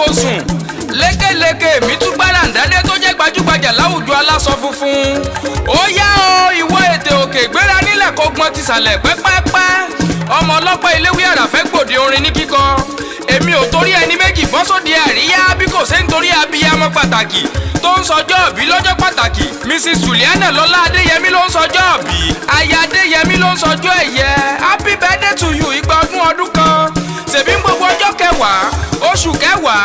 kó sùn. Lékeleke mi tún gbáràǹdádé tó jẹ́ gbajúgbajà láwùjọ aláṣọ funfun. Ó yá o, ìwọ ètè òkè gbéra nílẹ̀ kó gbọ́n tìsàlẹ̀ pẹ́pẹ́pẹ́. Ọmọ ọlọ́pàá iléwé àràfẹ́ gbòde orin ní kíkọ. Èmi ò torí ẹni méjì bọ́ sóde àríyá bí kò ṣe ń torí abiyamọ pàtàkì tó ń sọjọ́ òbí lọ́jọ́ pàtàkì. Mrs Juliana Lọ́lá Adéyẹmí ló ń sọjọ́ òbí. Aya Adéyẹmí ló ń sọjọ́ ẹ̀yẹ. Happy birthday to you, igba ọdún ọdún kan. Ṣèbí ń gbogbo ọjọ́ kẹwàá oṣù kẹwàá,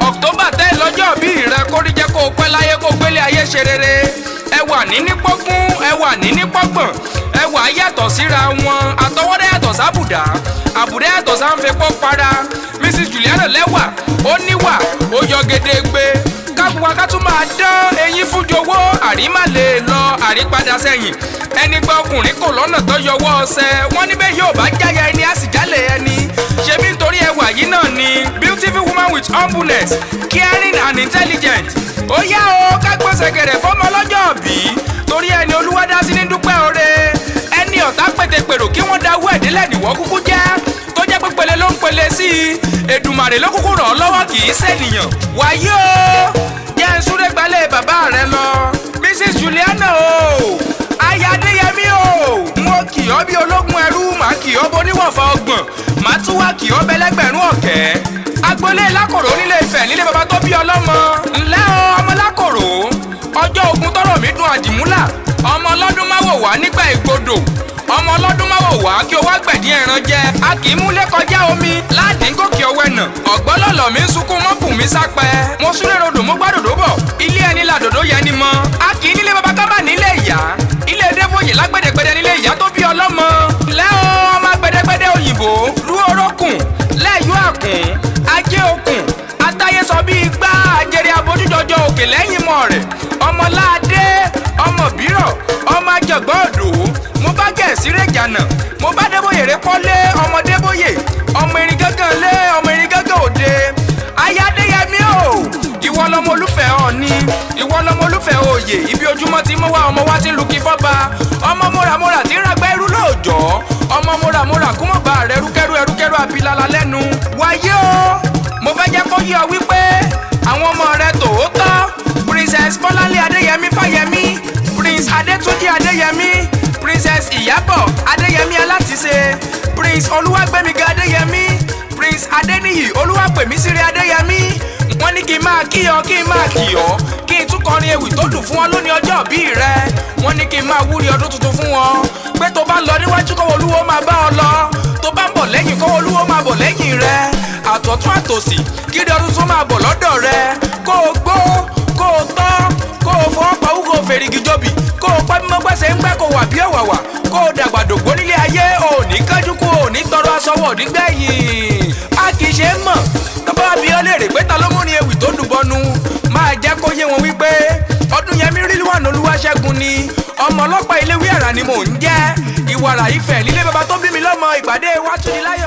October 10 lọ́jọ́ òbí rẹ, kórí jẹ́ kó o pẹ́ láyé, kó o gbélé ayé ṣe rere. Ẹ wà níní pọ́gún, ẹ wà níní pọ́gbọ̀n, ẹwà yàtọ̀ síra wọn. Àtọwọ́dá yàtọ̀ sábùdá, àbùdá yàtọ̀ sáńfẹ́pọ̀ para. Mrs Juliana lẹ́wà, ó níwà, ó yọ gedegbe. Kábuwa ká tún máa dán eyín fújowó, àrímà lè lọ àrípadà sẹ́yìn. Ẹni gba ọkùnrin kò lọ́nà tó yọwọ́ ọsẹ wọ́n níbẹ̀ yóò bá jáya ẹni á sì jálẹ̀ ẹni. Ṣebí nítorí ẹwà yìí náà ni, beautiful woman with humbleness, caring and intelligent. Ó yá o, ká gbọ́sẹ̀ gẹ̀rẹ̀ fọ́mọ lọ́jọ́ bí, torí ẹni olúwa dá sí ní dúpẹ́ oore. Ẹni ọ̀tá pètèpèrò kí wọ́n dáwọ́ ẹ̀dínlẹ̀ nìwọ́ kúkú jẹ́, tó jẹ́ pípele ló ń pele sí i. Èdùmàrè ló kúkú ràn ọ́ lọ́wọ́, kì í ṣènìyàn. Wàyí o, jẹ́ ń súré gbalẹ̀ bàbá rẹ lọ. Mrs Juliana o, aya Adéyẹmí o, n ó kì ọ́ bí ológun ẹrú, màá kì ọ́ bó níwọ̀nfà 30, màá tún wá kì ọ́ bẹ́lẹ́gbẹ̀rún ọ̀kẹ́. Agboolé Lákòrò nílé Ifẹ̀, nílé bàbá tó bí ọlọ́mọ. Ńlẹ́ o, ọmọ Lákòrò, ọjọ́ ogun tọrọ mi dùn àdìmúlà. Ọmọ ọlọ́dún máwò wá nígbà ìgbodò, ọmọ ọlọ́dún máwò wá kí o wá gbẹ̀dín ẹran jẹ. A kì í múlé kọjá omi ládìín gòkè ọwẹ́nà. Ọ̀gbọ́lọ̀lọ̀ mi ń sunkún mọ́bù mi sápẹ́. Mo súré rodò, mo gbàdòdó bọ̀. Ilé ẹni làdòdó yẹn ni mọ́. A kì í nílé baba kábà nílé ìyá. Ilé Débòye lágbẹ̀dẹ̀gbẹ̀dẹ̀ nílé ìyá tó bí ọlọ́mọ. Lẹ́ o, ọmọ gbẹdẹgbẹdẹ òyìnbó rú orókùn lẹ́yọ̀ àkùn ajé okùn atáyé sọ bíi gbá àjẹrẹ abojújọjọ òkè lẹ́yìn mọ̀ rẹ̀. Ọmọláadé, ọmọ bírọ̀, ọmọ àjọgbọ́n òdò. Mo bá gẹ̀ẹ́sì rẹ̀ jànà, mo bá Débòye rẹ̀ kọ́lé. Ọmọ Débòye, ọmọ irin gángan lé, ọmọ irin gángan òde. Ayádéyẹmí o, ìwọ lọmọ olúfẹ́ ọ̀ni, ìwọ lọmọ olúfẹ́ òye. Ibi ojúmọ́ ti mú wá, ọmọ wa ti ń lu kí fọ́ba. Ọmọ múramúra tí ń ragbá irú lóòjọ́, ọmọ múramúra kúmọ̀bá rẹ̀ rúkẹ́rú ẹrúkẹ́rú abilala lẹ́nu. Wáyé o, mo fẹ́ jẹ́ kó yé ọ wípé àwọn ọmọ rẹ tòótọ́, Princess Bọ́láńlé Adéyẹmí Fáyẹmí, Prince Adétúnjí Adéyẹmí, Princess Ìyábọ̀ Adéyẹmí Alátiṣe, Prince Olúwàgbémiga Adéyẹmí, Prince Adéníyì Olúwàpèmísírì Adéyẹmí, wọ́n ní kí n máa kí ọ, kí n máa kì ọ́, kí n tún kọrin ewì tó dùn fún ọ lónìí ọjọ́ ìbí rẹ. Wọ́n ní kí n máa wúri ọdún tuntun fún wọn pé tó bá ń lọ níwájú, kọ́wọ́ Olúwo máa bá ọ lọ. Tó bá ń bọ̀ lẹ́yìn, kọ́wọ́ Olúwo máa bọ̀ lẹ́yìn rẹ. Àtọ̀tún àtòsì, kíri ọdún tuntun máa bọ̀ lọ́dọ̀ rẹ. Kó o gbó, kó o tọ́, kó o fọwọ́ pawú, kó o fèrègì jọbì, kó o pẹ́ mímọ́ gbẹ́sẹ̀ ń gbẹ́, kó o wà bí ọ̀wàwà, kó o dàgbà dògbó nílé ayé. O ò ní kánjú kú, o ò ní tọrọ aṣọ wọ̀ nígbẹ̀yìn. A kì í ṣe é mọ̀. Tó bá bí ọ léèrè pé ta ló mú ní ewì tó dùn bọnu, máa jẹ́ kó yé wọn wípé Ọdúnyẹmí Rilwan Olúwaṣẹ́gun ni. Ọmọ ọlọ́pàá iléwé àrà ni mò ń jẹ́. Ìwàrà Ifẹ̀ nílé baba tó bí mi lọ́mọ. Ìpàdé wa tún ní láyọ̀.